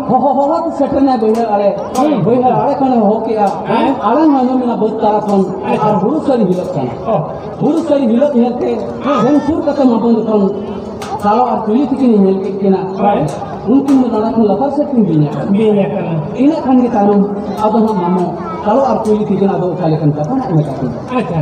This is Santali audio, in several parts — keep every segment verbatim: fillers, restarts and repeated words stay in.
ᱦᱚᱦᱚ ᱦᱚᱦᱚ ᱛᱮ ᱥᱮᱴᱮᱨᱱᱟᱭ ᱵᱟᱹᱭᱦᱟᱹᱲ ᱟᱲᱮ᱾ ᱦᱩᱸ᱾ ᱵᱟᱹᱭᱦᱟᱹᱲ ᱟᱲᱮ ᱠᱷᱚᱱᱮ ᱦᱚᱦᱚ ᱠᱮᱜᱼᱟ᱾ ᱦᱮᱸ᱾ ᱟᱲᱟᱝ ᱟᱸᱡᱚᱢ ᱮᱱᱟ ᱵᱟᱹᱫᱽ ᱛᱟᱞᱟ ᱠᱷᱚᱱ᱾ ᱟᱪᱪᱷᱟ᱾ ᱟᱨ ᱦᱩᱲᱩ ᱥᱟᱹᱨᱤ ᱦᱤᱞᱟᱹᱜ ᱠᱟᱱᱟ᱾ ᱚ᱾ ᱦᱩᱲᱩ ᱥᱟᱹᱨᱤ ᱦᱤᱞᱟᱹᱜ ᱧᱮᱞᱛᱮ ᱦᱮᱸ᱾ ᱥᱮᱱ ᱥᱩᱨ ᱠᱟᱛᱮ ᱢᱟᱵᱚᱱ ᱡᱚᱠᱷᱚᱱ ᱠᱟᱞᱚ ᱟᱨ ᱠᱩᱭᱞᱤ ᱛᱤᱠᱤᱱ ᱧᱮᱞ ᱠᱮᱫ ᱠᱤᱱᱟ᱾ ᱦᱳᱭ᱾ ᱩᱱᱠᱤᱱ ᱫᱚ ᱱᱚᱰᱮ ᱠᱷᱚᱱ ᱞᱟᱛᱟᱨ ᱥᱮᱫ ᱠᱤᱱ ᱵᱤᱧ ᱟᱠᱟᱱᱟ᱾ ᱵᱤᱧ ᱟᱠᱟᱱᱟ᱾ ᱤᱱᱟᱹ ᱠᱷᱟᱱ ᱜᱮ ᱛᱟᱭᱱᱚᱢ ᱟᱫᱚ ᱦᱟᱸᱜ ᱢᱟᱢᱚ ᱠᱟᱞᱚ ᱟᱨ ᱠᱩᱭᱞᱤ ᱛᱤᱠᱤᱱ ᱟᱫᱚ ᱚᱠᱟ ᱞᱮᱠᱟᱱ ᱠᱟᱛᱷᱟ ᱦᱟᱸᱜ ᱢᱮᱛᱟ ᱠᱤᱱᱟ᱾ ᱟᱪᱪᱷᱟ᱾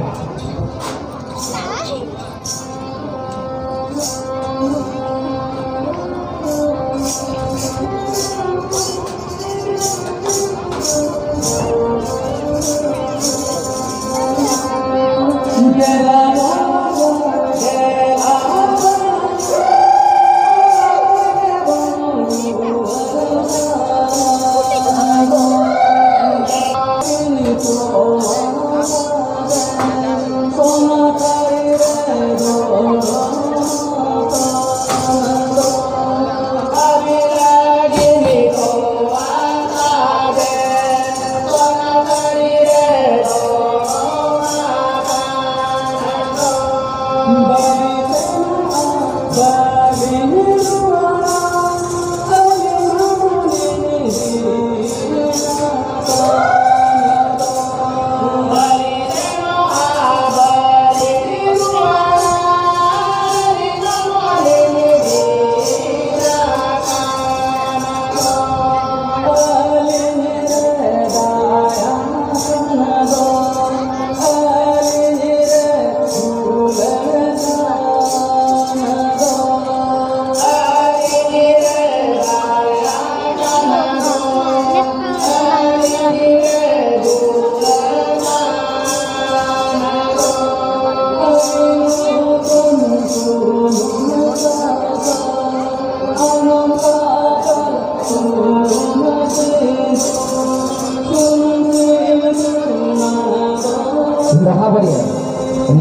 ᱞᱟᱦᱟ ᱵᱟᱨᱭᱟ,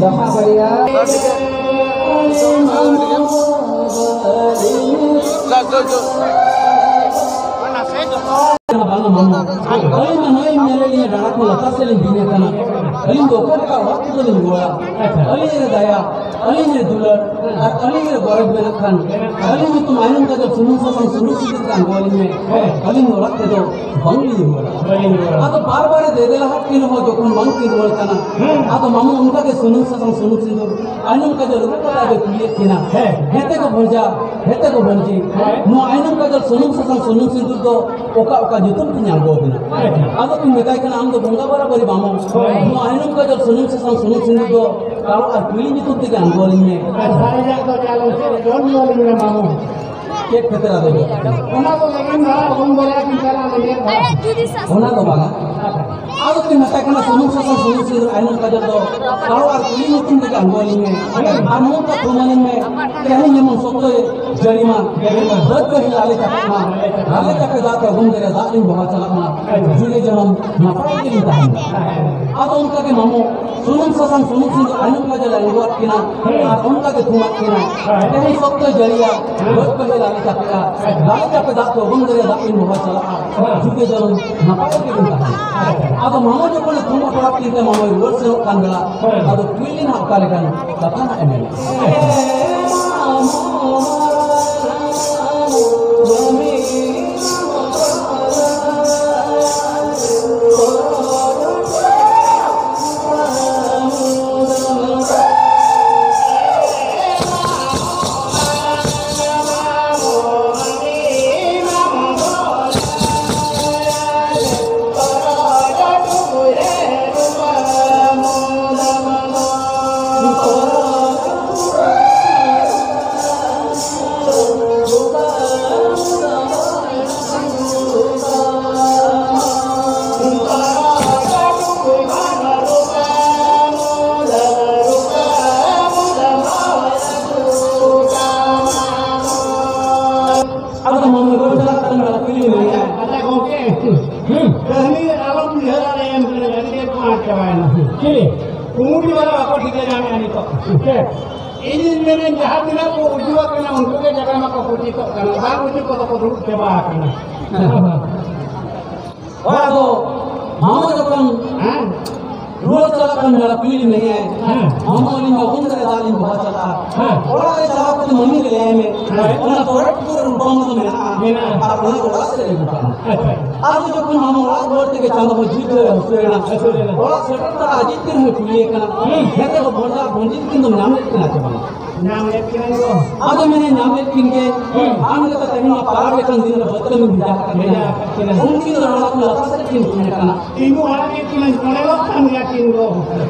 ᱞᱟᱦᱟ ᱵᱟᱨᱭᱟ᱾ ᱵᱟᱝᱟ ᱢᱟᱢᱚ, ᱟᱹᱞᱤᱧ ᱢᱟ ᱱᱚᱜᱼᱚᱭ ᱧᱮᱞᱮᱫ ᱞᱤᱧᱟ ᱰᱟᱸᱰᱟ ᱠᱷᱚᱱ ᱞᱟᱛᱟᱨ ᱥᱮᱫ ᱞᱤᱧ ᱵᱤᱧ ᱟᱠᱟᱱᱟ᱾ ᱟᱹᱞᱤᱧ ᱫᱚ ᱚᱠᱟ ᱞᱮᱠᱟ ᱚᱲᱟᱜ ᱛᱮᱫᱚ ᱞᱤᱧ ᱨᱩᱣᱟᱹᱲᱟ? ᱟᱹᱞᱤᱧ ᱨᱮ ᱫᱟᱭᱟ, ᱟᱹᱞᱤᱧ ᱨᱮ ᱫᱩᱞᱟᱹᱲ, ᱟᱨ ᱟᱹᱞᱤᱧ ᱨᱮ ᱜᱚᱨᱚᱡᱽ ᱢᱮᱱᱟᱜ ᱠᱷᱟᱱ, ᱟᱹᱞᱤᱧ ᱧᱩᱛᱩᱢ ᱟᱭᱱᱚᱢ ᱠᱟᱡᱚᱞ ᱥᱩᱱᱩᱢ ᱥᱟᱥᱟᱝ ᱥᱩᱱᱩᱢ ᱥᱤᱸᱫᱩᱨ ᱛᱮ ᱟᱬᱜᱚ ᱟᱹᱞᱤᱧ ᱢᱮ᱾ ᱟᱹᱞᱤᱧ ᱚᱲᱟᱜ ᱛᱮᱫᱚ ᱵᱟᱝ ᱞᱤᱧ ᱨᱩᱣᱟᱹᱲᱟ᱾ ᱟᱫᱚ ᱵᱟᱨ ᱵᱟᱨᱮ ᱫᱮᱫᱮᱞᱟ ᱦᱟᱫ ᱠᱤᱱ ᱨᱮᱦᱚᱸ ᱡᱚᱠᱷᱚᱱ ᱵᱟᱝ ᱠᱤᱱ ᱨᱩᱣᱟᱹᱲ ᱠᱟᱱᱟ, ᱟᱫᱚ ᱢᱟᱢᱚ ᱚᱱᱠᱟ ᱜᱮ ᱥᱩᱱᱩᱢ ᱥᱟᱥᱟᱝ ᱥᱩᱱᱩᱢ ᱥᱤᱸᱫᱩᱨ ᱟᱭᱱᱚᱢ ᱠᱟᱡᱚᱞ ᱟᱹᱜᱩ ᱠᱟᱛᱮ ᱟᱫᱚᱭ ᱠᱩᱞᱤᱭᱮᱫ ᱠᱤᱱᱟ, ᱦᱮᱸ, ᱦᱮᱛᱮ ᱠᱚ ᱵᱷᱚᱸᱡᱟ, ᱦᱮᱛᱮ ᱠᱚ ᱵᱷᱚᱸᱡᱤ, ᱦᱮᱸ, ᱱᱚᱣᱟ ᱟᱭᱱᱚᱢ ᱠᱟᱡᱚᱞ ᱥᱩᱱᱩᱢ ᱥᱟᱥᱟᱝ ᱥᱩᱱᱩᱢ ᱥᱤᱸᱫᱩᱨ ᱫᱚ ᱚᱠᱟ ᱚᱠᱟ ᱧᱩᱛᱩᱢ ᱛᱤᱧ ᱟᱬᱜᱚ ᱟᱵᱤᱱᱟ? ᱦᱮᱸ᱾ ᱟᱫᱚ ᱠᱤᱱ ᱢᱮᱛᱟᱭ ᱠᱟᱱᱟ, ᱟᱢ ᱫᱚ ᱵᱚᱸᱜᱟ ᱵᱟᱨᱟᱵᱟᱨᱤ ᱵᱟᱢᱚ, ᱦᱳᱭ, ᱱᱚᱣᱟ ᱟᱭᱱᱚᱢ ᱠᱟᱡᱚᱞ ᱥᱩᱱᱩᱢ ᱥᱟᱥᱟᱝ ᱥᱩᱱᱩᱢ ᱥᱤᱸᱫᱩᱨ ᱫᱚ ᱠᱟᱨᱚ ᱟᱨ ᱠᱩᱲᱤ ᱧᱩᱛᱩᱢ ᱛᱮᱜᱮ ᱟᱬᱜᱚ ᱟᱹᱞᱤᱧ ᱢᱮ᱾ ᱟᱨ ᱥᱟᱨᱮᱡᱟᱜ ᱫᱚ ᱪᱟᱞ ᱩᱥᱟᱹᱨᱟ ᱡᱚᱢ ᱧᱩ ᱟᱹᱞᱤᱧ ᱢᱮ ᱢᱟᱢᱚ᱾ ᱪᱮᱫ ᱠᱷᱟᱹᱛᱤᱨ ᱟᱫᱚ ᱡᱚᱢ? ᱚᱱᱟ ᱫᱚ ᱞᱟᱹᱜᱤᱫ ᱫᱷᱟᱨᱟ ᱚᱦᱚᱢ ᱵᱟᱨᱭᱟ ᱠᱤᱱ ᱪᱟᱞᱟᱜ ᱞᱟᱹᱜᱤᱫ᱾ ᱚᱱᱟ ᱫᱚ ᱵᱟᱝᱟ᱾ ᱟᱫᱚ ᱠᱤᱱ ᱢᱮᱛᱟᱭ ᱠᱟᱱᱟ, ᱥᱩᱱᱩᱢ ᱥᱟᱥᱟᱝ ᱥᱩᱱᱩᱢ ᱥᱤᱸᱫᱩᱨ ᱟᱭᱱᱚᱢ ᱠᱟᱡᱚᱞ ᱫᱚ ᱠᱟᱨᱚ ᱟᱨ ᱠᱩᱲᱤ ᱧᱩᱛᱩᱢ ᱛᱮᱜᱮ ᱟᱬᱜᱚ ᱟᱹᱞᱤᱧ ᱢᱮ᱾ ᱟᱨ ᱱᱚᱝᱠᱟ ᱛᱷᱩᱢ ᱟᱹᱞᱤᱧ ᱢᱮ, ᱛᱮᱦᱮᱧ ᱡᱮᱢᱚᱱ ᱥᱚᱠᱛᱚᱭ ᱡᱟᱹᱲᱤ ᱢᱟ, ᱵᱟᱹᱫᱽ ᱵᱟᱹᱭᱦᱟᱹᱲ ᱟᱞᱮ ᱪᱟᱯᱮᱜ ᱢᱟ, ᱟᱞᱮ ᱪᱟᱯᱮ ᱫᱟᱜ ᱛᱮ ᱩᱰᱩᱝ ᱫᱟᱲᱮᱭᱟᱜ ᱫᱟᱜ ᱞᱤᱧ ᱵᱚᱦᱟ ᱪᱟᱞᱟᱜ ᱢᱟ, ᱡᱩᱜᱮ ᱡᱚᱱᱚᱢ ᱱᱟᱯᱟᱭ ᱜᱮᱞᱤᱧ ᱛᱟᱦᱮᱱ ᱢᱟ᱾ ᱟᱫᱚ ᱚᱱᱠᱟ ᱜᱮ ᱢᱟᱢᱚ ᱥᱩᱱᱩᱢ ᱥᱟᱥᱟᱝ ᱥᱩᱱᱩᱢ ᱥᱤᱸᱫᱩᱨ ᱟᱭᱱᱚᱢ ᱠᱟᱡᱚᱞ ᱮ ᱟᱬᱜᱚᱣᱟᱫ ᱠᱤᱱᱟ, ᱟᱨ ᱚᱱᱠᱟ ᱜᱮ ᱛᱷᱩᱢᱟᱫ ᱠᱤᱱᱟ, ᱛᱮᱦᱮᱧ ᱥᱚᱠᱛᱚᱭ ᱡᱟᱹᱲᱤᱭᱟ, ᱵᱟᱹᱫᱽ ᱵᱟᱹᱭᱦᱟᱹᱲ ᱟᱞᱮ ᱪᱟᱯᱮᱜᱼᱟ, ᱟᱞᱮ ᱪᱟᱯᱮ ᱫᱟᱜ ᱛᱮ ᱩᱰᱩᱝ ᱫᱟᱲᱮᱭᱟᱜ ᱫᱟᱜ ᱞᱤᱧ ᱵᱚᱦᱟ ᱪᱟᱞᱟᱜᱼᱟ, ᱡᱩᱜᱮ ᱡᱚᱱᱚᱢ ᱱᱟᱯᱟᱭ ᱜᱮᱞᱤᱧ ᱛᱟᱦᱮᱱ ᱢᱟ᱾ ᱟᱫᱚ ᱢᱟᱢᱚ ᱡᱚᱠᱷᱚᱱᱮ ᱛᱷᱩᱢ ᱦᱚᱴᱚᱣᱟᱫ ᱠᱤᱱ ᱛᱮ ᱢᱟᱢᱚᱭ ᱨᱩᱣᱟᱹᱲ ᱥᱮᱱᱚᱜ ᱠᱟᱱ ᱵᱮᱲᱟ, ᱟᱫᱚ ᱠᱩᱭᱞᱤ ᱱᱟᱦᱟᱜ ᱚᱠᱟ ᱞᱮᱠᱟᱱ ᱠᱟᱛᱷᱟ ᱱᱟᱜ ᱮ ᱢᱮᱱᱟ᱾ ᱟᱫᱚ ᱢᱟᱢᱚ ᱜᱚᱲ ᱪᱟᱞᱟᱜ ᱠᱟᱱᱟ, ᱠᱩᱞᱤ ᱢᱮᱭᱟ᱾ ᱟᱪᱪᱷᱟ ᱜᱚᱢᱠᱮ, ᱦᱩᱸ᱾ ᱠᱟᱹᱦᱱᱤ ᱟᱞᱚᱢ ᱩᱭᱦᱟᱹᱨᱟ ᱨᱮ ᱮᱢ ᱠᱟᱱᱟ, ᱟᱹᱰᱤ ᱰᱷᱮᱨ ᱠᱚ ᱟᱫ ᱪᱟᱵᱟᱭᱮᱱᱟ᱾ ᱪᱤᱞᱤ? ᱠᱩᱢᱩᱴᱤ ᱵᱟᱞᱟ ᱵᱟᱠᱚ ᱴᱷᱤᱠᱟᱹ ᱧᱟᱢᱮᱫᱼᱟ ᱱᱤᱛᱚᱜ᱾ ᱪᱮᱫ? ᱤᱧᱤᱧ ᱢᱮᱱᱮᱫ ᱡᱟᱦᱟᱸ ᱛᱤᱱᱟᱹᱜ ᱠᱚ ᱩᱡᱩ ᱟᱠᱟᱱᱟ ᱩᱱᱠᱩ ᱜᱮ ᱡᱟᱭᱜᱟ ᱢᱟᱠᱚ ᱯᱚᱪᱤᱛᱚᱜ ᱠᱟᱱᱟ, ᱵᱟᱝ ᱩᱡᱩ ᱠᱚᱫᱚ ᱠᱚ ᱫᱩᱲᱩᱵ ᱪᱟᱵᱟ ᱟᱠᱟᱱᱟ᱾ ᱦᱳᱭ, ᱟᱫᱚ ᱢᱟᱢᱟ ᱡᱚᱠᱷᱚᱱ ᱦᱮᱸ᱾ ᱨᱩᱣᱟᱹᱲ ᱪᱟᱞᱟᱜ ᱠᱟᱱ ᱵᱮᱲᱟ ᱠᱩᱞᱤ ᱞᱮᱢᱮᱭᱟᱭ, ᱦᱮᱸ᱾ "ᱢᱟᱢᱟ, ᱟᱹᱞᱤᱧ ᱢᱟ ᱩᱱ ᱨᱮ ᱫᱟᱜ ᱞᱤᱧ ᱵᱚᱦᱟ ᱪᱟᱞᱟᱜᱼᱟ᱾ ᱦᱮᱸ᱾ ᱚᱲᱟᱜ ᱨᱮ ᱪᱟᱞᱟᱣ ᱠᱟᱛᱮ ᱢᱟᱹᱱᱤ ᱨᱮ ᱞᱟᱹᱭᱟᱭ ᱢᱮ, ᱦᱮᱸ᱾ ᱚᱱᱟ ᱛᱚᱨᱚᱡ ᱯᱩᱠᱷᱨᱤ ᱨᱮ ᱨᱩᱯᱟᱹ ᱢᱟᱫᱟᱢ ᱢᱮᱱᱟᱜᱼᱟ, ᱢᱮᱱᱟᱜᱼᱟ᱾ ᱟᱨ ᱚᱱᱟ ᱚᱲᱟᱜ ᱥᱮᱫ ᱨᱮ ᱟᱹᱜᱩ ᱠᱟᱜ ᱢᱮ᱾" ᱟᱪᱪᱷᱟ᱾ ᱟᱫᱚ ᱡᱚᱠᱷᱚᱱ ᱢᱟᱢᱟ ᱚᱲᱟᱜ ᱨᱩᱣᱟᱹᱲ ᱛᱮᱜᱮ ᱪᱟᱸᱫᱚ ᱦᱚᱸ ᱡᱤᱣᱤ ᱫᱚᱭ ᱦᱟᱹᱥᱩᱨᱮᱱᱟ᱾ ᱦᱟᱹᱥᱩᱨᱮᱱᱟ᱾ ᱚᱲᱟᱜ ᱥᱮᱴᱮᱨ ᱛᱚᱨᱟ ᱟᱡ ᱟᱡ ᱛᱮ ᱨᱮᱦᱚᱸ ᱠᱩᱞᱤᱭᱮ ᱠᱟᱱᱟ, ᱦᱩᱸ᱾ "ᱦᱮᱸ ᱛᱚ ᱵᱷᱚᱸᱡᱟ, ᱵᱷᱚᱸᱡᱤ ᱛᱟᱹᱠᱤᱱ ᱫᱚᱢ ᱧᱟᱢ ᱞᱮᱫ ᱠᱤᱱᱟ ᱪᱮ ᱵᱟᱝᱟ?" ᱧᱟᱢ ᱞᱮᱫ ᱠᱤᱱᱟᱹᱧ ᱜᱚ᱾ ᱟᱫᱚ ᱢᱮᱱᱮ, "ᱧᱟᱢ ᱞᱮᱫ ᱠᱤᱱ ᱜᱮ᱾ ᱦᱩᱸ᱾ ᱟᱢ ᱜᱮᱛᱚ ᱛᱮᱦᱮᱧ ᱢᱟ ᱯᱟᱨᱟᱵᱽ ᱞᱮᱠᱟᱱ ᱫᱤᱱ ᱨᱮ ᱵᱟᱹᱫᱽ ᱠᱟᱹᱢᱤᱢ ᱵᱷᱮᱡᱟ ᱟᱠᱟᱫ ᱠᱤᱱᱟ᱾ ᱵᱷᱮᱡᱟ ᱟᱠᱟᱫ ᱠᱤᱱᱟ᱾ ᱩᱱᱠᱤᱱ ᱫᱚ ᱱᱚᱣᱟ ᱠᱷᱚᱱ ᱞᱟᱛᱟᱨ ᱥᱮᱫ ᱠᱤᱱ ᱛᱩᱧ ᱟᱠᱟᱱᱟ᱾ ᱛᱤᱸᱜᱩ ᱟᱲᱟᱜ ᱠᱮᱫ ᱠᱤᱱᱟᱹᱧ, ᱢᱚᱱᱮ ᱜᱚᱜ ᱠᱟᱱ ᱜᱮᱭᱟ ᱠᱤᱱ ᱜᱚ᱾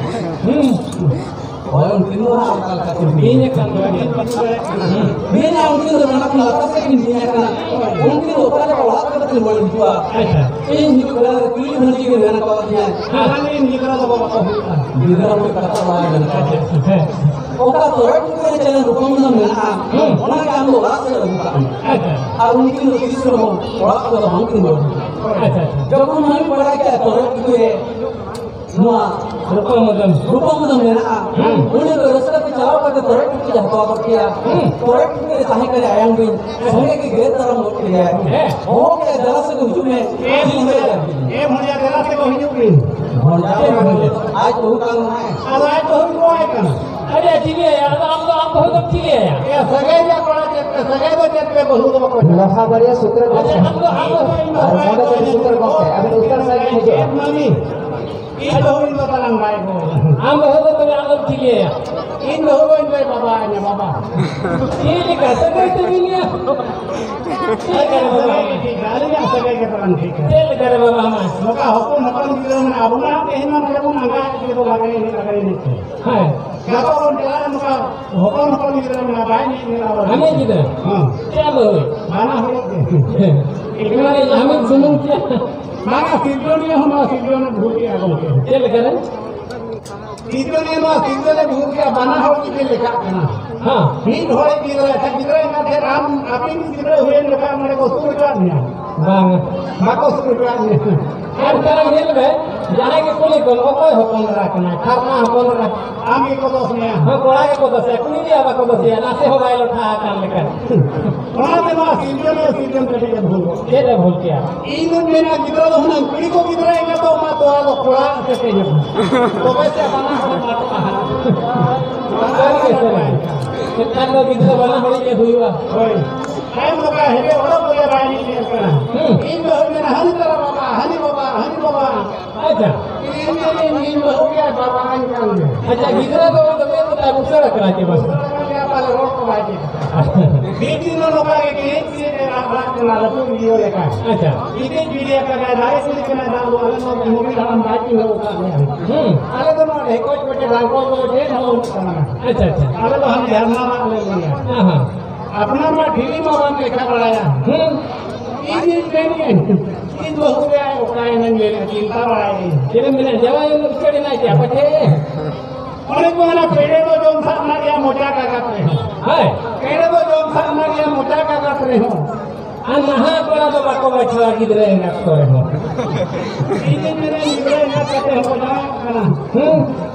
ᱦᱩᱸ᱾ ᱦᱳᱭ, ᱩᱱᱠᱤᱱ ᱫᱚ ᱦᱟᱸᱜ ᱚᱱᱠᱟ ᱞᱮᱠᱟ ᱠᱤᱱ ᱵᱤᱧ ᱟᱠᱟᱱ ᱫᱚ ᱟᱹᱰᱤ ᱠᱤᱱ ᱵᱤᱧ ᱫᱟᱲᱮᱭᱟᱜ ᱠᱟᱱᱟ᱾ ᱦᱩᱸ᱾ ᱢᱮᱱᱮ, ᱩᱱᱠᱤᱱ ᱫᱚ ᱱᱚᱣᱟ ᱠᱷᱚᱱ ᱞᱟᱛᱟᱨ ᱥᱮᱫ ᱠᱤᱱ ᱛᱩᱧ ᱟᱠᱟᱱᱟ᱾ ᱩᱱᱠᱤᱱ ᱫᱚ ᱚᱠᱟ ᱞᱮᱠᱟ ᱚᱲᱟᱜ ᱠᱚᱨᱮ ᱠᱤᱱ ᱨᱩᱣᱟᱹᱲ ᱦᱤᱡᱩᱜᱼᱟ? ᱟᱪᱪᱷᱟ᱾ ᱤᱧ ᱦᱤᱡᱩᱜ ᱵᱮᱲᱟ ᱨᱮ ᱠᱩᱲᱤ ᱵᱷᱟᱹᱱᱡᱤ ᱜᱮ ᱢᱮᱱ ᱠᱟᱣᱫᱤᱧᱟᱭ᱾ ᱟᱞᱟᱝ ᱨᱮᱱ ᱜᱤᱫᱽᱨᱟᱹ ᱫᱚ ᱵᱟᱠᱚ ᱦᱩᱭᱩᱜᱼᱟ᱾ ᱜᱤᱫᱽᱨᱟᱹ ᱦᱩᱭᱩᱜ ᱠᱟᱛᱷᱟ ᱵᱟᱭ ᱢᱮᱱ ᱠᱟᱣᱫᱤᱧᱟ᱾ ᱦᱮᱸ᱾ ᱚᱠᱟ ᱛᱚᱨᱚᱡ ᱯᱩᱠᱷᱨᱤ ᱨᱮ ᱪᱮᱬᱮ ᱨᱩᱯᱟᱹᱢ ᱫᱚ ᱢᱮᱱᱟᱜᱼᱟ, ᱦᱩᱸ᱾ ᱚᱱᱟ ᱜᱮ ᱟᱢ ᱫᱚ ᱚᱲᱟᱜ ᱥᱮᱫ ᱟᱹᱜᱩ ᱠᱟᱜ ᱢᱮ᱾ ᱟᱪᱪᱷᱟ᱾ ᱟᱨ ᱩᱱᱠᱤᱱ ᱫᱚ ᱛᱤᱥ ᱨᱮᱦᱚᱸ ᱚᱲᱟᱜ ᱠᱚᱫᱚ ᱵᱟᱝᱠᱤᱱ ᱨᱩᱣᱟᱹᱲ ᱦᱤᱡᱩᱜᱼᱟ᱾ ᱟᱪᱪᱷᱟ, ᱟᱪᱪᱷᱟ᱾ ᱡᱚᱠᱷᱚᱱ ᱢᱟᱹᱱᱢᱤ ᱵᱟᱲᱟᱭ ᱠᱮᱜᱼᱟ ᱛᱚᱨᱚᱡ ᱯᱩᱠᱷᱨᱤ ᱨᱮ ᱱᱚᱣᱟ ᱨᱩᱯᱟᱹ ᱢᱩᱫᱟᱹᱢ᱾ ᱨᱩᱯᱟᱹ ᱢᱩᱫᱟᱹᱢ ᱢᱮᱱᱟᱜᱼᱟ, ᱦᱩᱸ᱾ ᱩᱱᱤ ᱫᱚ ᱨᱟᱹᱥᱠᱟᱹ ᱛᱮ ᱪᱟᱞᱟᱣ ᱠᱟᱛᱮ ᱛᱚᱨᱚᱡ ᱯᱩᱠᱷᱨᱤ ᱦᱟᱛᱟᱣ ᱜᱚᱫ ᱠᱮᱜᱼᱟ᱾ ᱦᱩᱸ᱾ ᱛᱚᱨᱚᱡ ᱯᱩᱠᱷᱨᱤ ᱨᱮ ᱛᱟᱦᱮᱸ ᱠᱟᱱᱟ ᱟᱭᱟᱝ ᱵᱤᱧ, ᱥᱚᱸᱜᱮ ᱜᱮ ᱜᱮᱨ ᱛᱟᱨᱟᱢ ᱜᱚᱫ ᱠᱮᱫᱮᱭᱟᱭ᱾ ᱦᱮᱸ᱾ ᱦᱚᱦᱚ ᱠᱮᱜᱼᱟ, "ᱫᱮᱞᱟ ᱥᱮ ᱠᱚ ᱦᱤᱡᱩᱜ ᱢᱮ, ᱮ ᱡᱤᱞ ᱞᱮ ᱡᱟᱹᱯᱤᱫ ᱢᱮ᱾" ᱮ ᱵᱷᱚᱸᱡᱟ, ᱫᱮᱞᱟ ᱥᱮ ᱠᱚ ᱦᱤᱡᱩᱜ ᱢᱮ᱾ ᱵᱷᱚᱸᱡᱟ ᱫᱚ ᱵᱟᱝ, ᱟᱡ ᱵᱟᱹᱦᱩ ᱠᱟᱱ ᱨᱮᱦᱚᱸᱭ᱾ ᱟᱫᱚ ᱟᱡ ᱵᱟᱹᱦᱩ ᱠᱚ ᱟᱭ ᱠᱟᱱᱟ᱾ ᱟᱨᱮ ᱪᱤᱞᱤᱭᱟᱭᱟ? ᱟᱫᱚ ᱟᱢ ᱫᱚ ᱟᱢ ᱵᱟᱹᱦᱩ ᱫᱚᱢ ᱪᱤᱞᱤᱭᱟᱭᱟ? ᱮ, ᱥᱟᱹᱜᱟᱹᱭ ᱨᱮᱭᱟᱜ ᱠᱚᱲᱟ ᱪᱮᱫ ᱯᱮ, ᱥᱟᱹᱜᱟᱹᱭ ᱫᱚ ᱪᱮᱫ ᱯᱮ, ᱵᱟᱹᱦᱩ ᱫᱚ ᱵᱟᱠᱚ ᱧᱟᱢᱟ᱾ ᱞᱟᱦᱟ ᱵᱟᱨᱭᱟ ᱥᱩᱛᱨᱚ ᱟᱪᱪᱷᱟ, ᱜᱚᱝᱠᱮ᱾ ᱟᱢ ᱫᱚ, ᱟᱢ ᱫᱚ ᱤᱧ ᱟᱨ ᱵᱟᱵᱟ ᱢᱚᱬᱮ ᱫᱚ ᱛᱟᱹᱨᱤᱠᱷ ᱤᱧ ᱥᱩᱛᱨᱚ ᱵᱟᱵᱟ᱾ ᱜᱚᱝᱠᱮ, ᱟᱵᱮᱱ ᱩᱥᱛᱟᱫ ᱥᱟᱦᱮᱵ ᱵᱮᱱ ᱦᱤᱡᱩᱜᱼᱟ᱾ ᱪᱮᱫ ᱢᱟᱹᱱᱤ? ᱤᱧ ᱵᱟᱹᱦᱩ ᱤᱧ ᱫᱚ ᱛᱟᱞᱟᱝ ᱵᱟᱭ ᱜᱚᱲᱚ᱾ ᱟᱢ ᱵᱟᱹᱦᱩ ᱫᱚ ᱛᱚᱵᱮ ᱟᱞᱚᱢ ᱪᱤᱞᱤᱭᱟᱭᱟ᱾ ᱤᱧ ᱵᱟᱹᱦᱩ ᱫᱚ ᱤᱧ ᱫᱚᱭ ᱵᱟᱵᱟ ᱤᱧᱟ, ᱵᱟᱵᱟ᱾ ᱪᱮᱫ ᱞᱮᱠᱟ ᱥᱟᱹᱜᱟᱹᱭ ᱛᱟᱹᱵᱤᱱ ᱭᱟ? ᱪᱮᱫ ᱞᱮᱠᱟ ᱨᱮ ᱵᱟᱵᱟ? ᱥᱟᱹᱜᱟᱹᱭ ᱜᱮ ᱴᱷᱤᱠᱟ, ᱟᱹᱞᱤᱧᱟᱜ ᱥᱟᱹᱜᱟᱹᱭ ᱜᱮ ᱛᱟᱞᱟᱝ ᱴᱷᱤᱠᱟ᱾ ᱪᱮᱫ ᱞᱮᱠᱟ ᱨᱮ ᱵᱟᱵᱟ ᱟᱢᱟᱜ? ᱱᱚᱝᱠᱟ ᱦᱚᱯᱚᱱ ᱦᱚᱯᱚᱱ ᱜᱤᱫᱽᱨᱟᱹ ᱢᱮᱱᱟᱜ, ᱟᱵᱚ ᱢᱟ ᱛᱮᱦᱮᱧ ᱢᱟ ᱱᱚᱰᱮ ᱵᱚᱱ ᱟᱸᱜᱟ ᱮᱫ ᱜᱮ ᱫᱚ ᱞᱟᱜᱽᱲᱮ ᱮᱱᱮᱡ, ᱞᱟᱜᱽᱲᱮ ᱮᱱᱮᱡ ᱛᱮ᱾ ᱦᱮᱸ᱾ ᱜᱟᱯᱟ ᱵᱚᱱ ᱪᱟᱞᱟᱜᱼᱟ, ᱱᱚᱝᱠᱟ ᱦᱚᱯᱚᱱ ᱦᱚᱯᱚᱱ ᱜᱤᱫᱽᱨᱟᱹ ᱢᱮᱱᱟᱜ, ᱵᱟᱭ ᱮᱱᱮᱡ ᱞᱮᱱᱟ ᱟᱵᱚ᱾ ᱟᱢᱤᱡ ᱜᱤᱫᱽᱨᱟᱹ? ᱦᱮᱸ᱾ ᱪᱮᱫ ᱟᱢ ᱵᱟᱹᱦᱩ? ᱵᱟᱱᱟ ᱦᱚᱲ ᱜᱮ᱾ ᱮᱠᱵᱟᱨᱮ ᱟᱢᱤᱡ ᱥᱩᱢᱩᱝ ᱪᱮᱫ? ᱵᱟᱝᱟ, ᱥᱤᱨᱡᱚᱱᱤᱭᱟᱹ ᱦᱚᱸ ᱱᱚᱣᱟ ᱥᱤᱨᱡᱚᱱ ᱮ ᱵᱷᱩᱞ ᱠᱮᱜᱼᱟ ᱜᱚᱢᱠᱮ᱾ ᱪᱮᱫ ᱞᱮᱠᱟ ᱨᱮ? ᱥᱤᱨᱡᱚᱱᱤᱭᱟᱹ ᱱᱚᱣᱟ ᱥᱤᱨᱡᱚᱱ ᱮ ᱵᱷᱩᱞ ᱠᱮᱜᱼᱟ, ᱵᱟᱱᱟ ᱦᱚᱲ ᱜᱮ ᱞᱮᱠᱷᱟᱜ ᱠᱟᱱᱟ᱾ ᱦᱮᱸ᱾ ᱢᱤᱫ ᱦᱚᱲ ᱜᱤᱫᱽᱨᱟᱹ, ᱟᱪᱪᱷᱟ, ᱜᱤᱫᱽᱨᱟᱹ ᱮᱸᱜᱟᱛ ᱴᱷᱮᱱ ᱟᱢ ᱟᱹᱯᱤᱥ ᱜᱤᱫᱽᱨᱟᱹ ᱦᱩᱭᱮᱱ ᱡᱚᱠᱷᱟᱡ ᱱᱚᱰᱮ ᱠᱚ ᱥᱩᱨ ᱦᱚᱪᱚᱣᱟᱫ ᱢᱮᱭᱟ? ᱵᱟᱝ᱾ ᱵᱟᱠᱚ ᱥᱩᱨ ᱦᱚᱪᱚᱣᱟᱫ ᱢᱮᱭᱟ? ᱟᱨ ᱛᱟᱨᱟ ᱧᱮᱞ ᱢᱮ, ᱡᱟᱦᱟᱸᱭ ᱜᱮ ᱠᱩᱞᱤ ᱠᱚᱢ, ᱚᱠᱚᱭ ᱦᱚᱯᱚᱱ ᱮᱨᱟ ᱠᱟᱱᱟᱭ? ᱯᱷᱟᱨᱱᱟ ᱦᱚᱯᱚᱱ ᱮᱨᱟ᱾ ᱟᱢ ᱜᱮᱠᱚ ᱫᱚᱥ ᱢᱮᱭᱟ᱾ ᱦᱮᱸ, ᱠᱚᱲᱟ ᱜᱮᱠᱚ ᱫᱚᱥᱮᱭᱟ, ᱠᱩᱲᱤ ᱜᱮ ᱵᱟᱠᱚ ᱫᱚᱥᱮᱭᱟ, ᱱᱟᱥᱮ ᱦᱚᱸ ᱵᱟᱭ ᱞᱚᱴᱷᱟ ᱟᱠᱟᱱ ᱞᱮᱠᱟ᱾ ᱚᱱᱟᱛᱮ ᱱᱚᱣᱟ ᱥᱤᱨᱡᱚᱱᱤᱭᱟᱹ ᱥᱤᱨᱡᱚᱱ ᱠᱟᱹᱴᱤᱡ ᱮ ᱵᱷᱩᱞ ᱜᱚᱫ᱾ ᱪᱮᱫ ᱮ ᱵᱷᱩᱞ ᱠᱮᱭᱟ? ᱤᱧ ᱫᱩᱧ ᱢᱮᱱᱟ, ᱜᱤᱫᱽᱨᱟᱹ ᱫᱚ ᱦᱩᱱᱟᱹᱝ ᱠᱩᱲᱤ ᱠᱚ ᱜᱤᱫᱽᱨᱟᱹ ᱮᱸᱜᱟᱛᱚᱜ ᱢᱟ, ᱛᱚᱣᱟ ᱫᱚ ᱠᱚᱲᱟ ᱥᱮᱴᱮᱡᱚᱜ ᱢᱟ᱾ ᱛᱚᱵᱮ ᱥᱮ ᱵᱟᱱᱟ ᱦᱚᱲ ᱢᱟᱴᱚᱜᱼᱟ ᱦᱟᱸᱜ᱾ ᱥᱟᱹᱨᱤ ᱜᱮ, ᱥᱟᱹᱨᱤ ᱜᱮ᱾ ᱱᱮᱛᱟᱨ ᱫᱚ ᱜᱤᱫᱽᱨᱟᱹ ᱵᱟᱱᱟ ᱦᱚᱲᱤᱡ ᱜᱮ ᱦᱩᱭᱩᱜᱼᱟ᱾ ᱦᱳᱭ᱾ ᱛᱟᱭᱚᱢ ᱫᱚ ᱚᱠᱟ ᱦᱮᱡ ᱚᱰᱚᱠ ᱵᱚᱞᱮ ᱵᱟᱭ ᱧᱮᱞ ᱠᱟᱱᱟ᱾ ᱦᱩᱸ᱾ ᱤᱧ ᱫᱚ ᱦᱩᱭ ᱢᱮᱱᱟ, ᱦᱟᱹᱱᱤ ᱛᱟᱨᱟ ᱵᱟᱵᱟ, ᱦᱟᱹᱱᱤ ᱵᱟᱵᱟ, ᱦᱟᱹᱱᱤ ᱵᱟᱵᱟ᱾ ᱟᱪᱪᱷᱟ᱾ ᱤᱧ ᱫᱚ ᱤᱧ ᱵᱟᱹᱦᱩ ᱜᱮ ᱵᱟᱵᱟ ᱟᱹᱧ ᱠᱟᱱ ᱜᱮ᱾ ᱟᱪᱪᱷᱟ, ᱜᱤᱫᱽᱨᱟᱹ ᱫᱚ ᱫᱚᱢᱮ ᱠᱚ ᱛᱟᱭ ᱵᱩᱥᱟᱹᱲ ᱟᱠᱟᱱᱟ ᱪᱮ ᱵᱟᱝ? ᱵᱩᱥᱟᱹᱲ ᱟᱠᱟᱱ ᱜᱮᱭᱟ, ᱯᱟᱞᱮ ᱨᱚᱲ ᱠᱚ ᱵᱟᱭ ᱪᱮᱫ ᱟᱠᱟᱫᱟ᱾ ᱢᱤᱫ ᱫᱤᱱ ᱫᱚ ᱱᱚᱝᱠᱟ ᱜᱮ ᱠᱤᱱᱤ ᱠᱤᱱᱤ ᱛᱮ ᱨᱟᱜ ᱨᱟᱜ ᱠᱟᱱᱟ, ᱞᱟᱹᱴᱩ ᱵᱷᱤᱰᱤᱭᱳ ᱞᱮᱠᱟ᱾ ᱟᱪᱪᱷᱟ᱾ ᱜᱤᱫᱤᱡ ᱜᱤᱰᱤ ᱟᱠᱟᱫᱟᱭ, ᱫᱟᱨᱮ ᱠᱩᱞᱤ ᱠᱟᱱᱟᱭ, ᱫᱟᱜ ᱞᱩ, ᱟᱞᱮ ᱱᱚᱣᱟ ᱢᱩᱵᱤᱞ ᱦᱟᱲᱟᱢ ᱵᱟᱭ ᱪᱤᱱᱦᱟᱹᱣ ᱟᱠᱟᱫ ᱞᱮᱭᱟ᱾ ᱦᱩᱸ᱾ ᱟᱞᱮ ᱫᱚ ᱱᱚᱣᱟ ᱰᱷᱮᱠᱚᱡ ᱠᱚᱪᱮ ᱰᱟᱝᱠᱚᱲ ᱠᱚ ᱪᱮᱫ ᱦᱚᱸ ᱵᱟᱹᱱᱩᱜ ᱛᱟᱞᱮᱭᱟ᱾ ᱟᱪᱪᱷᱟ, ᱟᱪᱪᱷᱟ᱾ ᱟᱞᱮ ᱫᱚ ᱦᱟᱱᱮ ᱡᱷᱟᱨᱱᱟ ᱫᱟᱜ ᱞᱮ ᱧᱩᱭᱟ᱾ ᱦᱮᱸ, ᱦᱮᱸ᱾ ᱟᱯᱱᱟᱨ ᱢᱟ ᱴᱷᱤᱞᱤ ᱢᱟ ᱵᱟᱢ ᱞᱮᱠᱷᱟ ᱵᱟᱲᱟᱭᱟ᱾ ᱦᱩᱸ᱾ ᱤᱧᱤᱧ ᱢᱮᱱᱮᱫ, ᱤᱧ ᱵᱟᱹᱦᱩ ᱜᱮ ᱚᱠᱟᱭᱮᱱᱟᱧ ᱢᱮᱱᱮᱫ, ᱪᱤᱱᱛᱟ ᱵᱟᱲᱟᱭᱮᱫᱟᱹᱧ᱾ ᱪᱮᱫ ᱮᱢ ᱢᱮᱱᱟ, ᱡᱟᱶᱟᱭ ᱩᱱᱟᱹᱜ ᱩᱪᱟᱹᱲ ᱮᱱᱟᱭ ᱪᱮ ᱟᱯᱮ ᱴᱷᱮᱱ? ᱚᱱᱮ ᱠᱚ ᱢᱮᱱᱟ, ᱯᱮᱲᱮ ᱫᱚ ᱡᱚᱢ ᱥᱟᱵ ᱮᱱᱟ ᱜᱮᱭᱟ ᱢᱚᱪᱟ ᱠᱟᱜᱟᱛ ᱨᱮᱦᱚᱸ᱾ ᱦᱳᱭ᱾ ᱯᱮᱲᱮ ᱫᱚ ᱡᱚᱢ ᱥᱟᱵ ᱮᱱᱟ ᱜᱮᱭᱟ ᱢᱚᱪᱟ ᱠᱟᱜᱟᱛ ᱨᱮᱦᱚᱸ᱾ ᱟᱨ ᱱᱟᱦᱟᱜ ᱠᱚᱲᱟ ᱫᱚ ᱵᱟᱠᱚ ᱵᱟᱪᱷᱟᱣᱟ ᱜᱤᱫᱽᱨᱟᱹ ᱮᱸᱜᱟᱛ ᱠᱚᱨᱮ ᱦᱚᱸ᱾ ᱤᱧ ᱫᱩᱧ ᱢᱮᱱᱟ, ᱜᱤᱫᱽᱨᱟᱹ ᱮᱸᱜᱟᱛ ᱠᱟᱛᱮ ᱦᱚᱸᱠᱚ ᱡᱟᱶᱟᱭᱚᱜ ᱠᱟᱱᱟ᱾ ᱦᱩᱸ᱾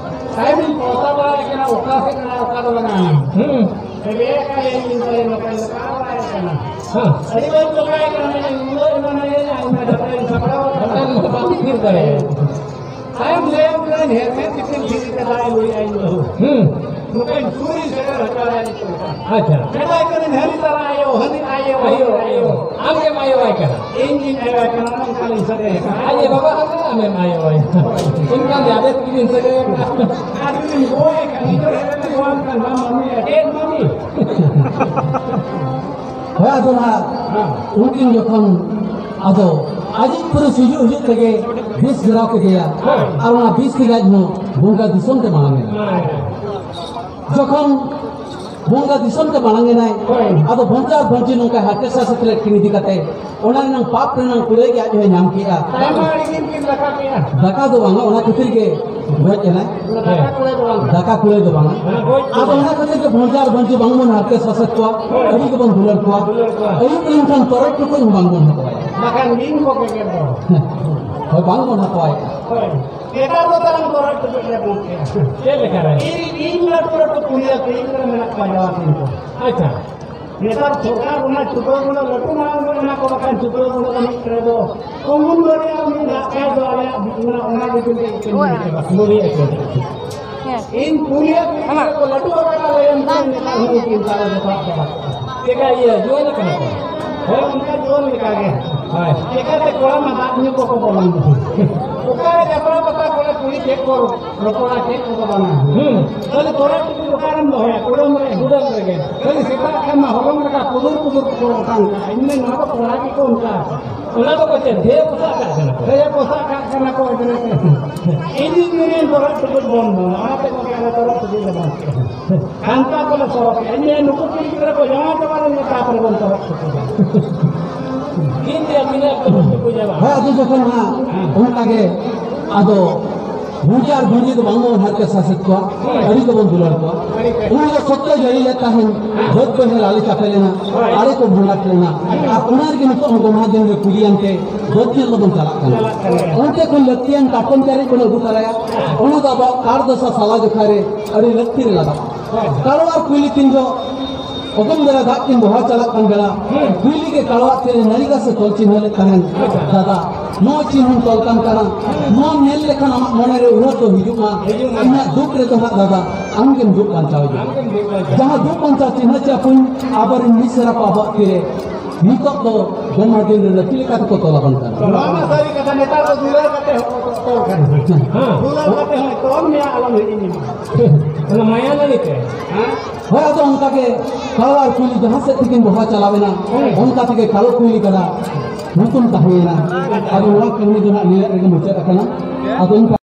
ᱛᱟᱭᱚᱢ ᱤᱧ ᱯᱚᱲᱛᱟ ᱵᱟᱲᱟᱭ ᱠᱟᱱᱟ, ᱚᱠᱟ ᱥᱮᱫ ᱠᱟᱱᱟ, ᱚᱠᱟ ᱫᱚ ᱵᱟᱝᱟ᱾ ᱦᱩᱸ᱾ ᱛᱚᱵᱮ ᱠᱷᱟᱱ ᱤᱧ ᱫᱚ ᱱᱚᱝᱠᱟᱧ ᱞᱮᱠᱟ ᱵᱟᱲᱟᱭ ᱠᱟᱱᱟ᱾ ᱦᱮᱸ᱾ ᱟᱹᱰᱤ ᱵᱟᱹᱧ ᱛᱚᱯᱟᱭ ᱠᱟᱱᱟ, ᱢᱮᱱᱮᱫ, ᱤᱧ ᱫᱚ ᱮᱢᱟᱱ ᱟᱭᱢᱟ ᱠᱟᱛᱷᱟᱧ ᱥᱟᱯᱲᱟᱣ ᱠᱟᱫᱟ᱾ ᱵᱟᱠᱷᱟᱱ ᱫᱚ ᱵᱟᱢ ᱛᱷᱤᱨ ᱫᱟᱲᱮᱭᱟᱜᱼᱟ᱾ ᱛᱟᱭᱚᱢ ᱞᱟᱹᱭᱟᱢ ᱠᱟᱹᱱᱟᱹᱧ, ᱦᱮᱨᱢᱮᱫ ᱛᱤᱠᱤᱱ ᱫᱷᱤᱨᱤ ᱛᱮ ᱫᱟᱜ ᱮ ᱞᱩᱭᱟ ᱤᱧ ᱵᱟᱹᱦᱩ᱾ ᱦᱩᱸ᱾ ᱱᱚᱝᱠᱟᱧ ᱥᱩᱨᱤᱧ ᱥᱮᱴᱮᱨ ᱦᱚᱪᱚ ᱟᱭᱟ ᱱᱤᱛᱚᱜ᱾ ᱟᱪᱪᱷᱟ᱾ ᱢᱮᱛᱟᱭ ᱠᱟᱹᱱᱟᱹᱧ, ᱦᱟᱹᱱᱤ ᱛᱟᱨᱟ ᱟᱭᱳ, ᱦᱟᱹᱱᱤ ᱟᱭᱳ, ᱟᱭᱳ, ᱦᱟᱹᱱᱤ ᱟᱭᱳ᱾ ᱟᱭᱳ᱾ ᱟᱢ ᱜᱮᱢ ᱟᱭᱳ ᱟᱭ ᱠᱟᱱᱟ᱾ ᱤᱧ ᱜᱤᱧ ᱟᱭᱳ ᱟᱭ ᱠᱟᱱᱟ, ᱚᱱᱠᱟ ᱞᱤᱧ ᱥᱟᱹᱜᱟᱹᱭ ᱠᱟᱱᱟ᱾ ᱟᱡ ᱮ ᱵᱟᱵᱟ ᱠᱟᱱᱟ, ᱟᱢᱮᱢ ᱟᱭᱳ ᱟᱭ ᱠᱟᱱᱟ᱾ ᱚᱱᱠᱟ ᱜᱮ ᱟᱵᱮᱱ ᱜᱮᱵᱤᱱ ᱥᱟᱹᱜᱟᱹᱭ ᱠᱟᱱᱟ᱾ ᱟᱨ ᱡᱩᱫᱤᱢ ᱜᱚᱭ ᱠᱷᱟᱱ, ᱱᱤᱛᱚᱜ ᱦᱮᱡ ᱠᱟᱛᱮ ᱜᱚᱭ ᱠᱷᱟᱱ, ᱵᱟᱢ ᱢᱟᱹᱢᱤᱭᱟ, ᱪᱮᱫ ᱢᱟᱹᱢᱤ? ᱦᱳᱭ, ᱟᱫᱚ ᱱᱟᱦᱟᱜ ᱦᱮᱸ᱾ ᱩᱱᱠᱤᱱ ᱡᱚᱠᱷᱚᱱ ᱟᱫᱚ ᱟᱡᱤᱡ ᱯᱩᱨᱟᱹ ᱦᱤᱡᱩᱜ ᱦᱤᱡᱩᱜ ᱛᱮᱜᱮ ᱵᱤᱥ ᱜᱷᱮᱨᱟᱣ ᱠᱮᱫᱮᱭᱟ᱾ ᱦᱮᱸ᱾ ᱟᱨ ᱚᱱᱟ ᱵᱤᱥ ᱛᱮᱜᱮ ᱟᱡ ᱦᱚᱸ ᱵᱚᱸᱜᱟ ᱫᱤᱥᱚᱢ ᱛᱮ ᱢᱟᱲᱟᱝ ᱮᱱᱟ᱾ ᱦᱮᱸ᱾ ᱡᱚᱠᱷᱚᱱ ᱵᱚᱸᱜᱟ ᱫᱤᱥᱚᱢ ᱛᱮ ᱢᱟᱲᱟᱝ ᱮᱱᱟᱭ, ᱦᱳᱭ᱾ ᱟᱫᱚ ᱵᱚᱧᱪᱟᱣ ᱵᱚᱧᱪᱤ ᱱᱚᱝᱠᱟ ᱦᱟᱨᱠᱮᱛ ᱥᱟᱥᱮᱛ ᱨᱮ ᱠᱤᱱ ᱤᱫᱤ ᱠᱟᱛᱮ ᱚᱱᱟ ᱨᱮᱱᱟᱜ ᱯᱟᱯ ᱨᱮᱱᱟᱜ ᱠᱩᱲᱟᱹᱭ ᱜᱮ ᱟᱡ ᱦᱚᱸᱭ ᱧᱟᱢ ᱠᱮᱜᱼᱟ᱾ ᱛᱟᱭᱚᱢ ᱢᱟ ᱟᱹᱰᱤ ᱫᱤᱱ ᱠᱤᱱ ᱫᱟᱠᱟ ᱠᱮᱜᱼᱟ᱾ ᱫᱟᱠᱟ ᱫᱚ ᱵᱟᱝᱟ, ᱚᱱᱟ ᱠᱷᱟᱹᱛᱤᱨ ᱜᱮ ᱜᱚᱡ ᱮᱱᱟᱭ᱾ ᱚᱱᱟ ᱫᱟᱠᱟ ᱠᱩᱲᱟᱹᱭ ᱫᱚ ᱵᱟᱝᱟ᱾ ᱫᱟᱠᱟ ᱠᱩᱲᱟᱹᱭ ᱫᱚ ᱵᱟᱝᱟ᱾ ᱢᱟᱱᱮ ᱜᱚᱡ ᱟᱫᱚ ᱚᱱᱟ ᱠᱷᱟᱹᱛᱤᱨ ᱜᱮ ᱵᱷᱚᱸᱡᱟᱨ ᱵᱷᱚᱸᱡᱤ ᱵᱟᱝᱵᱚᱱ ᱦᱟᱨᱠᱮᱛ ᱥᱟᱥᱮᱛ ᱠᱚᱣᱟ, ᱦᱳᱭ᱾ ᱟᱹᱰᱤ ᱜᱮᱵᱚᱱ ᱫᱩᱞᱟᱹᱲ ᱠᱚᱣᱟ᱾ ᱫᱩᱞᱟᱹᱲ ᱠᱚᱣᱟ᱾ ᱟᱹᱭᱩᱵ ᱞᱮᱱᱠᱷᱟᱱ ᱛᱚᱨᱚᱡ ᱴᱩᱠᱩᱡ ᱦᱚᱸ ᱵᱟᱝᱵᱚᱱ ᱦᱟᱛᱟᱣᱟᱭᱟ᱾ ᱵᱟᱠᱷᱟᱱ ᱵᱤᱧ ᱠᱚ ᱜᱮᱜᱮᱨ ᱫᱚ᱾ ᱦᱳᱭ, ᱵᱟᱝᱵᱚᱱ ᱦᱟᱛᱟᱣᱟᱭᱟ᱾ ᱦᱳᱭ᱾ ᱱᱮᱛᱟᱨ ᱫᱚ ᱛᱟᱨᱟᱢ ᱛᱚᱨᱚᱡ ᱴᱩᱠᱩᱡ ᱞᱮ ᱵᱚᱱ ᱠᱮᱜᱼᱟ᱾ ᱪᱮᱫ ᱞᱮᱠᱟ ᱨᱮ? ᱤᱧ, ᱤᱧ ᱞᱟᱹᱴᱩ ᱞᱟᱹᱴᱩ ᱯᱩᱲᱤᱭᱟᱹ ᱠᱚ ᱤᱧ ᱠᱚᱨᱮ ᱢᱮᱱᱟᱜ ᱠᱚᱣᱟ ᱡᱟᱣᱟ ᱥᱤᱢ ᱠᱚ᱾ ᱟᱪᱪᱷᱟ᱾ ᱱᱮᱛᱟᱨ ᱥᱚᱨᱠᱟᱨ ᱚᱱᱟ ᱪᱩᱠᱟᱹ ᱜᱩᱸᱰᱟᱹ ᱞᱟᱹᱴᱩ ᱢᱟᱨᱟᱝ ᱠᱚ ᱮᱢᱟ ᱠᱚ, ᱵᱟᱠᱷᱟᱱ ᱪᱩᱠᱟᱹ ᱜᱩᱸᱰᱟᱹ ᱫᱚ ᱢᱤᱫ ᱠᱚᱨᱮ ᱫᱚ ᱠᱚᱢᱚᱱ ᱫᱚᱨᱭᱟ ᱩᱱᱤ ᱫᱟᱜ ᱠᱷᱟᱡ ᱫᱚ ᱟᱞᱮᱭᱟᱜ ᱚᱱᱟ, ᱚᱱᱟ ᱜᱮ ᱪᱚᱞᱮ ᱤᱥᱤᱱ ᱵᱟᱲᱟ ᱠᱮᱫᱟ᱾ ᱵᱩᱲᱦᱤ ᱟᱹᱪᱩᱨ᱾ ᱦᱮᱸ᱾ ᱤᱧ ᱯᱩᱱᱭᱟᱹ ᱠᱩᱲᱤ ᱟᱢᱟ᱾ ᱜᱤᱫᱽᱨᱟᱹ ᱠᱚ ᱞᱟᱹᱴᱩ ᱟᱠᱟᱱᱟ, ᱞᱟᱹᱭᱟᱢ ᱠᱟᱱᱟ, ᱱᱮᱛᱟᱨ ᱦᱚᱸ ᱩᱱᱠᱤᱱ ᱛᱟᱞᱮ ᱫᱚ ᱥᱟᱵ ᱪᱟᱵᱟ ᱠᱚᱜᱼᱟ᱾ ᱪᱮᱠᱟ ᱤᱭᱟᱹ, ᱡᱩᱣᱟᱹᱱ ᱟᱠᱟᱱᱟ ᱠᱚ? ᱦᱳᱭ, ᱚᱱᱠᱟ ᱡᱩᱣᱟᱹᱱ ᱞᱮᱠᱟ ᱜᱮ᱾ ᱦᱳᱭ᱾ ᱪᱮᱠᱟᱛᱮ ᱠᱚᱲᱟ ᱢᱟ ᱫᱟᱜ ᱧᱩ ᱠᱚᱠᱚ ᱵᱚᱞᱚᱱ ᱫᱚ᱾ ᱚᱠᱟᱨᱮ ᱡᱟᱛᱨᱟ ᱯᱟᱛᱟ ᱠᱚᱨᱮ ᱠᱩᱲᱤ ᱪᱮᱫ ᱠᱚ ᱨᱚᱯᱚᱲᱟ, ᱪᱮᱫ ᱠᱚᱠᱚ ᱵᱟᱝᱟ? ᱦᱩᱸ᱾ ᱛᱟᱦᱞᱮ ᱛᱚᱨᱟ ᱴᱩᱠᱩᱡ ᱚᱠᱟᱨᱮᱢ ᱫᱚᱦᱚᱭᱟ? ᱠᱩᱰᱟᱹᱢ ᱨᱮ᱾ ᱠᱩᱰᱟᱹᱢ ᱨᱮᱜᱮ᱾ ᱠᱷᱟᱹᱞᱤ ᱥᱮᱛᱟᱜ ᱠᱷᱟᱱ ᱢᱟ ᱦᱚᱞᱚᱝ ᱫᱟᱠᱟ ᱯᱩᱫᱩᱨ ᱯᱩᱫᱩᱨ ᱠᱚᱠᱚ ᱚᱴᱟᱝ ᱠᱟᱜᱼᱟ᱾ ᱤᱧ ᱢᱮᱱ, ᱱᱚᱣᱟ ᱫᱚ ᱠᱚᱲᱟ ᱜᱮᱠᱚ ᱚᱱᱠᱟ ᱟᱠᱟᱫᱟ᱾ ᱚᱱᱟ ᱫᱚᱠᱚ ᱪᱮᱫ? ᱫᱷᱮᱭᱟ ᱯᱚᱥᱟᱜ ᱠᱟᱜ ᱠᱟᱱᱟ ᱠᱚ᱾ ᱫᱷᱮᱭᱟ ᱯᱚᱥᱟᱜ ᱠᱟᱜ ᱠᱟᱱᱟ ᱠᱚ, ᱤᱧ ᱫᱩᱧ ᱢᱮᱱᱮᱫ ᱛᱚᱨᱚᱡ ᱴᱩᱠᱩᱡ ᱵᱚᱱ ᱵᱚᱱᱟ᱾ ᱚᱱᱟᱛᱮ ᱜᱚᱢᱠᱮ ᱟᱞᱮ ᱛᱚᱨᱚᱡ ᱴᱩᱠᱩᱡ ᱞᱮ ᱵᱚᱱ ᱠᱮᱫᱟ᱾ ᱠᱟᱱᱛᱟ ᱠᱚᱞᱮ ᱥᱚᱨᱚᱜ ᱠᱮᱫᱟ᱾ ᱤᱧ ᱢᱮᱱᱮᱫ ᱱᱩᱠᱩ ᱠᱩᱲᱤ ᱜᱤᱫᱽᱨᱟᱹ ᱠᱚ ᱡᱟᱶᱟᱭ ᱪᱟᱵᱟ ᱞᱮᱱ ᱜᱮ ᱛᱟᱨᱯᱚᱨᱮ ᱵᱚᱱ ᱛᱚᱨᱚᱡ ᱴᱩᱠᱩᱡᱟ᱾ ᱤᱧ ᱛᱮᱭᱟ ᱛᱤᱱᱟᱹᱜ ᱴᱩᱠᱩᱡ ᱠᱚ ᱧᱟᱢᱟ? ᱦᱮᱸ, ᱟᱫᱚ ᱡᱚᱠᱷᱚᱱ ᱦᱟᱸᱜ ᱚᱱᱠᱟ ᱜᱮ ᱟᱫᱚ ᱵᱷᱩᱸᱡᱟᱹ ᱟᱨ ᱵᱷᱩᱸᱡᱤ ᱫᱚ ᱵᱟᱝᱵᱚᱱ ᱦᱟᱨᱠᱮᱛ ᱥᱟᱥᱮᱛ ᱠᱚᱣᱟ, ᱟᱹᱰᱤ ᱜᱮᱵᱚᱱ ᱫᱩᱞᱟᱹᱲ ᱠᱚᱣᱟ᱾ ᱩᱱᱤ ᱫᱚ ᱥᱚᱛᱭᱚ ᱡᱟᱹᱲᱤ ᱞᱮᱫ ᱛᱟᱦᱮᱸᱱ, ᱵᱟᱹᱫᱽ ᱵᱟᱹᱭᱦᱟᱹᱲ ᱟᱞᱮ ᱪᱟᱯᱮ ᱞᱮᱱᱟ, ᱟᱲᱮ ᱠᱚ ᱵᱷᱚᱸᱰᱟᱴ ᱞᱮᱱᱟ᱾ ᱟᱨ ᱚᱱᱟ ᱨᱮᱜᱮ ᱱᱤᱛᱚᱜ ᱦᱚᱸ ᱜᱚᱢᱦᱟ ᱫᱤᱱ ᱨᱮ ᱠᱩᱞᱤᱭᱟᱱ ᱛᱮ ᱵᱟᱹᱫᱽ ᱧᱮᱞ ᱫᱚᱵᱚᱱ ᱪᱟᱞᱟᱜ ᱠᱟᱱᱟ᱾ ᱚᱱᱛᱮ ᱠᱷᱚᱱ ᱞᱟᱹᱠᱛᱤᱭᱟᱱ ᱠᱟᱴᱠᱚᱢ ᱪᱟᱨᱮᱡ ᱵᱚᱱ ᱟᱹᱜᱩ ᱛᱚᱨᱟᱭᱟ᱾ ᱚᱱᱟ ᱫᱚ ᱟᱵᱚᱣᱟᱜ ᱠᱟᱨ ᱫᱚᱥᱟ ᱥᱟᱞᱟ ᱡᱚᱠᱷᱟ ᱨᱮ ᱟᱹᱰᱤ ᱞᱟᱹᱠᱛᱤ ᱨᱮ ᱞᱟᱜᱟᱜᱼᱟ᱾ ᱠᱟᱲᱣᱟ ᱟᱨ ᱠᱩᱭᱞᱤ ᱛᱤᱱ ᱡᱚᱦᱚᱜ ᱚᱜᱚᱢ ᱫᱟᱨᱟ ᱫᱟᱜ ᱠᱤᱱ ᱵᱚᱦᱟ ᱪᱟᱞᱟᱜ ᱠᱟᱱ ᱵᱮᱲᱟ, ᱦᱩᱸ᱾ ᱠᱩᱭᱞᱤ ᱜᱮ ᱠᱟᱲᱣᱟᱜ ᱛᱤᱨᱮ ᱱᱟᱹᱲᱤ ᱜᱷᱟᱥ ᱮ ᱛᱚᱞ ᱪᱤᱱᱦᱟᱹ ᱞᱮᱫ ᱛᱟᱦᱮᱸᱱ᱾ ᱟᱪᱪᱷᱟ᱾ ᱫᱟᱫᱟ, ᱱᱚᱣᱟ ᱪᱤᱱᱦᱟᱹᱢ ᱛᱚᱞ ᱠᱟᱱ ᱠᱟᱱᱟ, ᱱᱚᱣᱟᱢ ᱧᱮᱞ ᱞᱮᱠᱷᱟᱱ ᱟᱢᱟᱜ ᱢᱚᱱᱮ ᱨᱮ ᱩᱭᱦᱟᱹᱨ ᱫᱚ ᱦᱤᱡᱩᱜᱼᱟ, ᱦᱤᱡᱩᱜᱼᱟ᱾ ᱤᱧᱟᱹᱜ ᱫᱩᱠ ᱨᱮᱫᱚ ᱦᱟᱸᱜ ᱫᱟᱫᱟ, ᱟᱢ ᱜᱮᱢ ᱫᱩᱠ ᱵᱟᱧᱪᱟᱣ ᱦᱤᱡᱩᱜᱼᱟ᱾ ᱟᱢ ᱜᱮᱢ ᱫᱩᱠ ᱵᱟᱧᱪᱟᱣ᱾ ᱡᱟᱦᱟᱸ ᱫᱩᱠ ᱵᱟᱧᱪᱟᱣ ᱪᱤᱱᱦᱟᱹ ᱪᱮ ᱟᱯᱩᱧ ᱟᱵᱚᱨᱮᱱ ᱢᱤᱥᱨᱟ ᱠᱚ ᱟᱵᱚᱣᱟᱜ ᱛᱤᱨᱮ, ᱱᱤᱛᱚᱜ ᱫᱚ ᱜᱚᱢᱦᱟ ᱫᱤᱱ ᱨᱮ ᱪᱮᱫ ᱞᱮᱠᱟ ᱛᱮᱠᱚ ᱛᱚᱞ ᱟᱵᱚᱱ ᱠᱟᱱᱟ? ᱱᱚᱣᱟ ᱢᱟ ᱥᱟᱹᱨᱤ ᱠᱟᱛᱷᱟ, ᱱᱮᱛᱟᱨ ᱫᱚ ᱫᱩᱞᱟᱹᱲ ᱠᱟᱛᱮ ᱦᱚᱸ ᱠᱚ ᱛᱚᱞ ᱠᱟᱱᱟ᱾ ᱦᱮᱸ᱾ ᱫᱩᱞᱟᱹᱲ ᱠᱟᱛᱮ ᱦᱚᱸ ᱛᱚᱞ ᱢᱮᱭᱟ, ᱟᱞᱚᱢ ᱦᱤᱲᱤᱧ ᱢᱟ᱾ ᱚᱱᱟ ᱢᱟᱭᱟ ᱱᱟᱹᱲᱤ ᱛᱮ᱾ ᱦᱮᱸ? ᱦᱳᱭ, ᱟᱫᱚ ᱚᱱᱠᱟ ᱜᱮ ᱠᱟᱲᱣᱟ ᱟᱨ ᱠᱩᱭᱞᱤ ᱡᱟᱦᱟᱸ ᱥᱮᱫ ᱛᱮᱠᱤᱱ ᱵᱚᱦᱟ ᱪᱟᱞᱟᱣ ᱮᱱᱟ, ᱦᱮᱸ᱾ ᱚᱱᱠᱟ ᱛᱮᱜᱮ ᱠᱟᱲᱣᱟ ᱠᱩᱭᱞᱤ ᱜᱟᱰᱟ ᱧᱩᱛᱩᱢ ᱛᱟᱦᱮᱸᱭᱮᱱᱟ᱾ ᱟᱫᱚ ᱱᱚᱣᱟ ᱠᱟᱹᱦᱱᱤ ᱫᱚ ᱱᱟᱜ ᱱᱤᱱᱟᱹᱜ ᱨᱮᱜᱮ ᱢᱩᱪᱟᱹᱫ ᱟᱠᱟᱱᱟ᱾ ᱟᱫᱚ ᱤᱱᱠᱟ